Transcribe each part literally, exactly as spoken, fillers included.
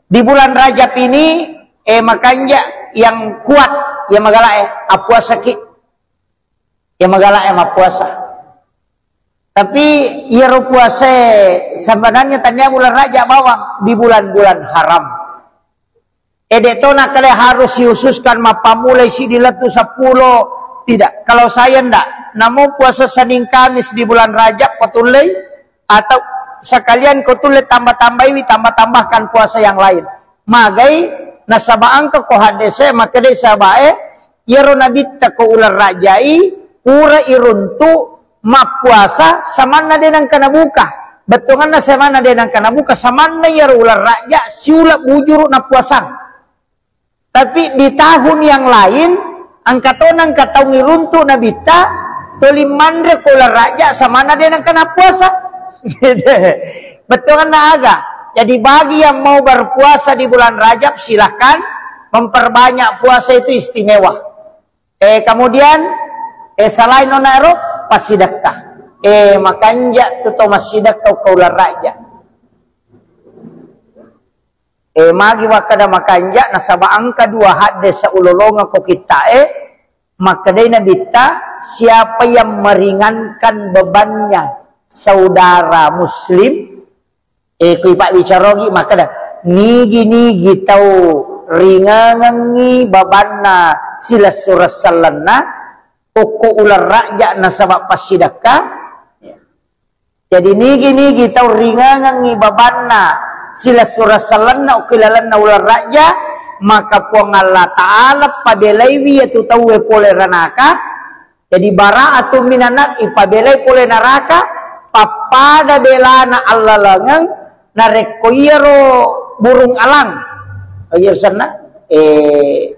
Di bulan Rajab ini, eh, makanja yang kuat, yang magala, eh, appuasaki. Yang magala, eh, mappuasa. Tapi iyaro puasa sebenarnya tania bulan Rajab bawang, di bulan-bulan haram. Eh, de' to nakkeda harus dikhususkan mappammulai siddi lettu seppulo. Tidak. Kalau saya ndak, namun puasa Senin Kamis di bulan Rajab ko tullei, atau sekalian ko tulle tambah-tambaiwi, tambah-tambahkan puasa yang lain. Magai, nasaba engka ko haddese makkedai sahabae, iyaro nabitta ko uleng Rajai, pura iruntu mappuasa samanna de' nengka nabuka. Bettuanna samanna de' nengka nabuka, samanna iyaro uleng Raja siuleng bujuru nappuasang. Tapi di tahun yang lain, engka to nengka taung iruntu nabitta, toli manre ko uleng Raja samanna de' nengka nappuasa. Bettuanna aga? Jadi bagi yang mau berpuasa di bulan Rajab, silahkan memperbanyak puasa itu istimewa. Eh, kemudian, eh, selain onaro, passidekka. Eh, makanja tu to massidekka ko uleng Raja. Eh, magi wakkeda makanja, nasaba engka dua hadde saulolonga ko kitta, eh, makkedai nabitta, siapa yang meringankan bebannya saudara muslim, eh, kui pabbicarogi makkeda, nigi-nigi tau ringangengi babanna silessureng sellenna, okko uleng Raja nasaba passidekka, Jadi, nigi-nigi tau ringangengngi babanna silessureng sellenna okko ilalenna uleng Raja, maka Puang Allah Ta'ala pabelaiwi iyatu tauwe pole ranaka. Jadi, bara'atun minan nar, ipabelai pole naraka, pappada belana allalengeng narekko iyaro burung alang. Oh, iya, senna? Eh,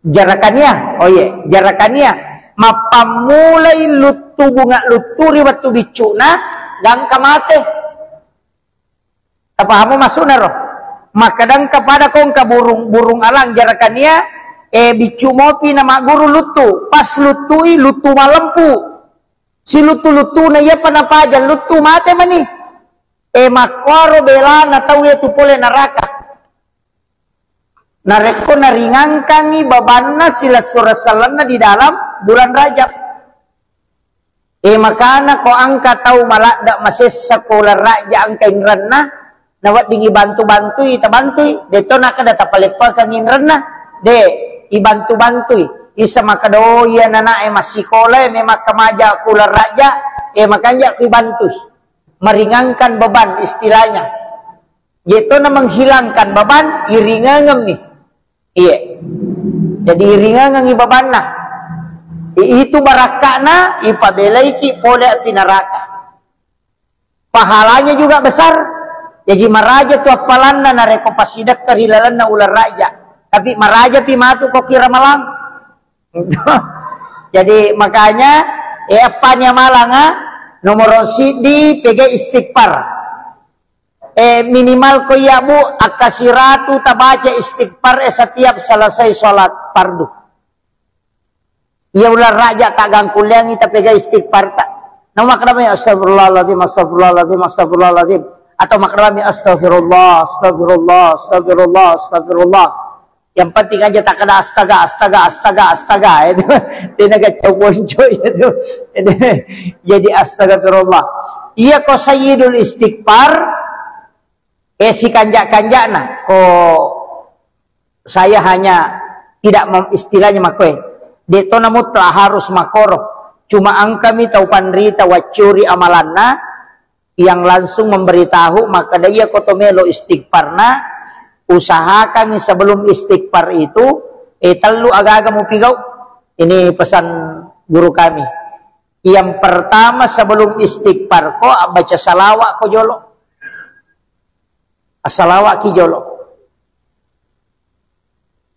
Jarakania, oh iya, jarakania. Mappammulai luttu bunga luttu ri wettu biccu'na, gangka mate. Tapahamu maksudna ro? Makkadangka pada kongka burung, burung alang jarakania, eh, biccu mopi na magguru luttu. Pas luttui, luttu malempu. Siluttu-luttuna iyapa napaja luttu mate mani. Eh, makkoro belana tau iyatu pole naraka. Narekko naringangkangngi babanna silessureng sellenna di dalam bulan Rajab. Eh, makana ko engka tau maladda masessa ko uleng Rajab engka inrenna, nawedding ibantu-bantui, tabantui. De'to nakkeda tapaleppekeng inrenna. De', ibantu-bantui. Isa makkeda, "Oh, iya nana'e massikola e, memang kamaja ko uleng Rajab, eh, makanja ko ibantui." Meringankan beban istilahnya. Yaitu na menghilangkan beban, iringangemmi. Iya. Jadi iringangengi bebanna. I-, itu barakka'na, ipabelaiki pole api neraka. Pahalanya juga besar. Jadi maraja tu appalanna narekko passidekka ri lalenna uleng Rajab. Tapi maraja pi matu ko ki Ramalang. Jadi makanya, eh, appani amalanga, nomor siddi pega istighfar. Eh, minimal ko iya, Bu, akka siratu tabaca istighfar, eh, setiap selesai sholat fardu. Iya uleng Rajab ta gangkulleangngi tapega istighfar ta. Namakkeda mi, "Astagfirullahaladzim, astagfirullahaladzim, astagfirullahaladzim." Atau makkeda mi, "Astagfirullah, astagfirullah, astagfirullah, astagfirullah." Yang penting aja takkeda astaga, astaga, astaga, astaga, itu. Dia naga cowok itu. Jadi astagfirullah. Iya ko sayyidul istighfar, eh, sikanjak-kanjakna. Ko saya hanya tidak mem-, istilahnya makoe. De'to na mutlak harus makoro. Cuma engkami tau panrita waccuri amalanna, yang langsung memberitahu, makkeda iya ko to melo istighfarna, usahakan sebelum istighfar itu, eh, tellu aga-aga mupigau. Ini pesan guru kami. Yang pertama, sebelum istighfar ko, baca salawat ko jolo. Assalawat ki jolo.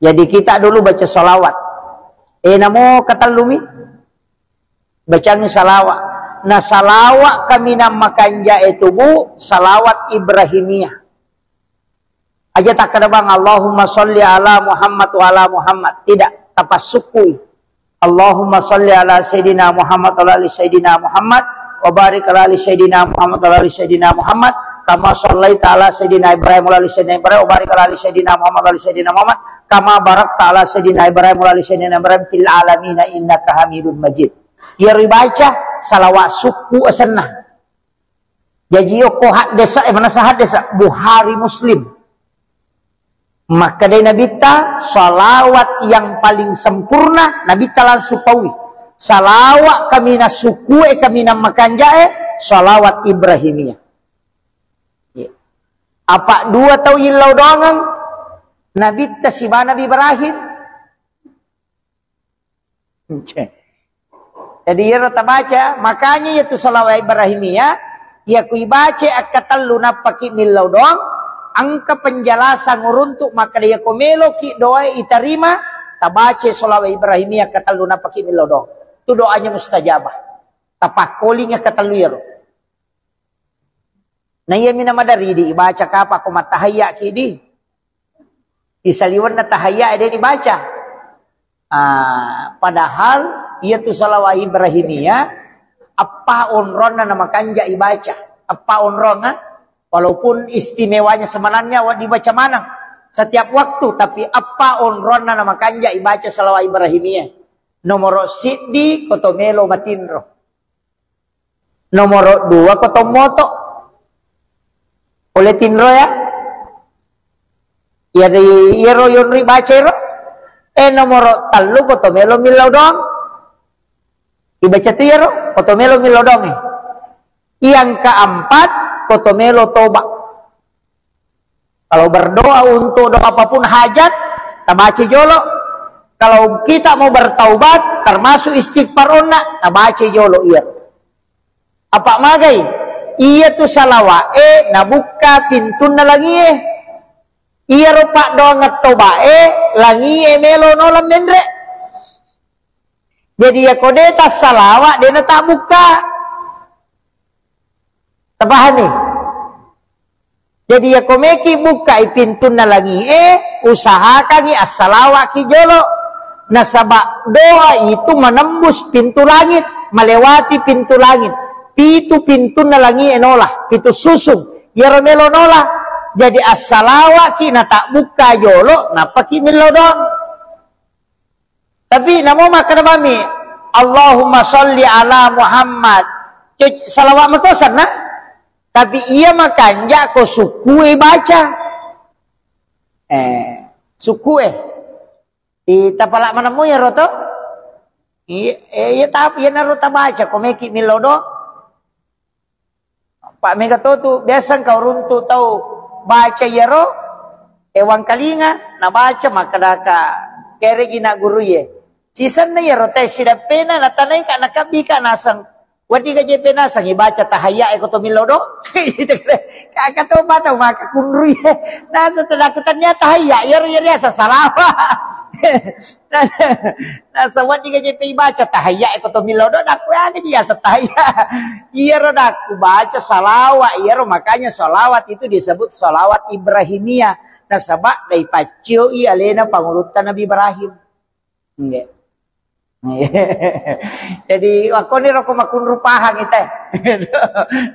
Jadi kita dulu baca salawat. Eh, namo katellumi. Bacangngi salawat. Nah, salawat kaminang makanja e tubu, salawat Ibrahimiyah. Aja takkeda bang, "Allahumma sholli ala Muhammad wa ala Muhammad." Tidak, tapassukui. "Allahumma sholli ala Sayyidina Muhammad wa ala ali Sayyidina Muhammad, wa barik ala ali Sayyidina Muhammad wa ala ali Sayyidina Muhammad, Kama shallaita ala Sayyidina Ibrahim wa ala ali Sayyidina Ibrahim, wa barik ala ali Sayyidina Muhammad wa ala ali Sayyidina Muhammad, kama barakta ala Sayyidina Ibrahim wa ala ali Sayyidina Ibrahim fil alamina innaka Hamidun Majid. Iyaro ibaca salawat sukku asenna. Jaji, yokko haddesa, eh, manasa haddesa, Bukhari, Muslim. Makkedai Nabitta, salawat yang paling sempurna, Nabitta langsung paui. Salawat kaminang sukue, kaminang makanjae, salawat Ibrahimiyah. Iya. Apa dua tau illau doangeng, Nabitta siba Nabi Ibrahim. Oke. Jadi, iyaro tabaca, makanya iyatu salawat Ibrahimiyah, iya ku ibaca akkatellu nappaki millau doang, engka penjelasan uruntu makkeda, iya ko meloki doa itarima, tabaca salawat Ibrahimiyah akkatellu nappaki millau doang. Itu doanya mustajabah. Tapakkoling akkatellu iyaro. Na iyami na maderri di ibaca kapa ko mattahayya ki di. Di saliwenna tahayya de dibaca. Ah, padahal iyatu salawat Ibrahimiyah, eppa onronna na makanja ibaca. Eppa onrong, ah. Walaupun istimewanya sebenarnya wa-, dibaca maneng setiap waktu, tapi eppa onronna na makanja ibaca salawat Ibrahimiyah. Nomoro siddi, ko to melo matinro. Nomoro dua, ko tommoto. Pole tinro ya. Iyaro, iyaro yonri baca ero. Eh, nomoro tellu, ko to melo millau doang. Ibaca tu iyaro, ko to melo millau doang, eh. Yang keempat, ko to melo toba. Kalau berdoa untuk doa apapun hajat, tabaca jolo. Kalau kita mau bertaubat, termasuk istighfar onna, tabaca jolo iya. Apa magai? Iya tu salawat e nabukka pintunna langie. Iya rupa doang toba e, langie melo nolang menre. Jadi, iya ko de tassalawat, de natabukka. Tapahami? Jadi, iya ko meki bukkai pintunna langie, usahakangi assalawaki jolo. Nasaba doa itu menembus pintu langit, melewati pintu langit. Pitu pintunna langie nola, pitu susung. Iyaro melo nola. Jadi, assalawaki natabukka jolo, nappaki millau doang. Tapi namo makkeda bami, "Allahumma sholli ala Muhammad." Cek salawat matosanna. Tapi iya makanja ko sukue baca. Eh, sukue. Di tapala manemu ya roto? Iya, eh, iya tapi iya naro tabaca ko meki millau do. Pak mega to tu, biasa engka uruntu tau baca iyaro, eh, wangkalinga, nabaca, makkedaka, kereji na guru ye. Sisenna iyaro te sidappena, natanai ka, nakabbi ka, naseng. Wadi gajepe naseng, ibaca tahayya, eh, ko to millau do. Kaka to mata maka kunru ye. Naseng tadaku tania tahayya, iyaro, iyaro, asa salawa. Nasaba diga jepe ibaca tahayya e ko to millau do, dakku aga ji asa tahayya. Iyaro dakku baca salawat, iyaro makanya salawat itu disebut salawat Ibrahimiyah. Nasaba dai paccioi alena pangulutta Nabi Ibrahim. Nggih. Jadi, wakkoni roko makunru pahang ite.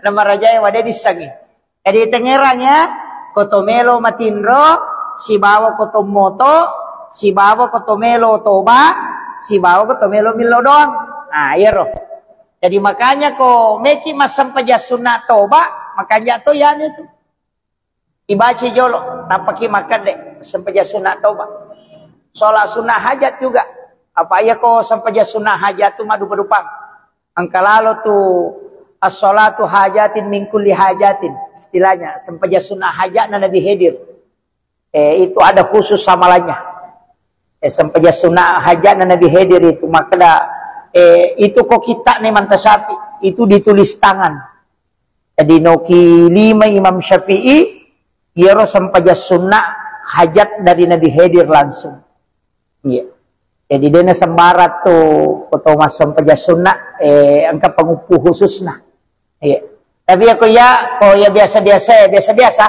Namarajae wade dissangi. Jadi, tengngerang ya, ko to melo matinro, sibawa ko to moto, sibawa ko to melo toba, sibawa ko to melo millau doang. Nah, iyaro. Jadi, makanya ko meki massempajang sunna toba, makanja to yani tu. Ibaca jolo, nappaki makkedde, sempajang sunna toba. Sholat sunnah hajat juga. Apa iya ko sempajang sunna hajat tu madupa-dupang. Engka lalo tu as-sholatu hajatin min kulli hajatin. Istilahnya, sempajang sunnah hajatna Nabi Khidir. Eh, itu ada khusus amalannya. Eh, sempajang sunnah hajatna Nabi Khidir itu. Makkeda, eh, itu ko kita nih mantasapi. Itu ditulis tangan. Jadi, noki lima Imam Syafi'i, iyaro sempajang sunnah hajat dari Nabi Khidir langsung. Iya. Jadi, dena sembarang tu, ko to massempajang sunnah, eh, engka panguppu khususna. Iya. Tapi ya, ko ya, ko ya biasa-biasa, ya biasa-biasa.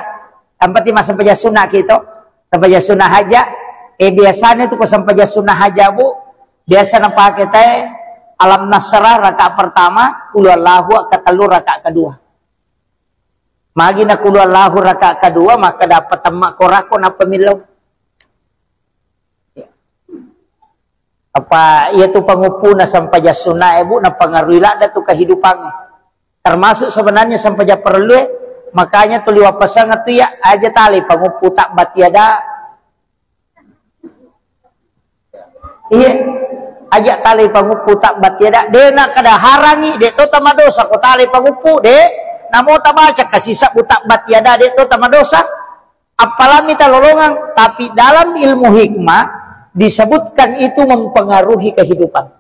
Yang penting massempajang sunnah kita, sempajang sunnah haja. Eh, biasanya tu ko sempajang sunnah haja, Bu, biasa napake te Alam Nasrah rakaat pertama, Qul Huwallahu rakaat kedua. Magi na qul huwallahu rakaat kedua, maka dapat temma korako nappa millau. Apa iya tu panguppu na sempajang sunna e, Bu, napengaruhi ladda tu kehidupan. Termasuk sebenarnya sempajang perlu e, makanya tu liwa pasang tu ya aja tali panguppu tabbat yada. Iya, aja tali panguppu tabbat yada, de na kada harangi, de to tamadosa ko tali panguppu, de namo tamaca kasi sabbu tabbat yada, de to tamadosa. Apalagi talolongang, tapi dalam ilmu hikmah disebutkan itu mempengaruhi kehidupan.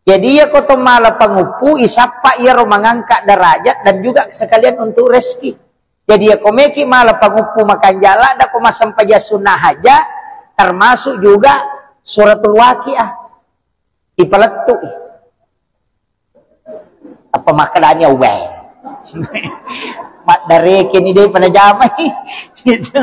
Jadi iya ko to mala panguppu, isappa iyaro mengangkat derajat dan juga sekalian untuk rezeki. Jadi iya ko meki mala panguppu makanjala, da ko massempajang sunnah haja, termasuk juga suratul waqiah. Ipalettu. Apa makkedani, "Uwe." Maddareke ni de panajamai. Gitu.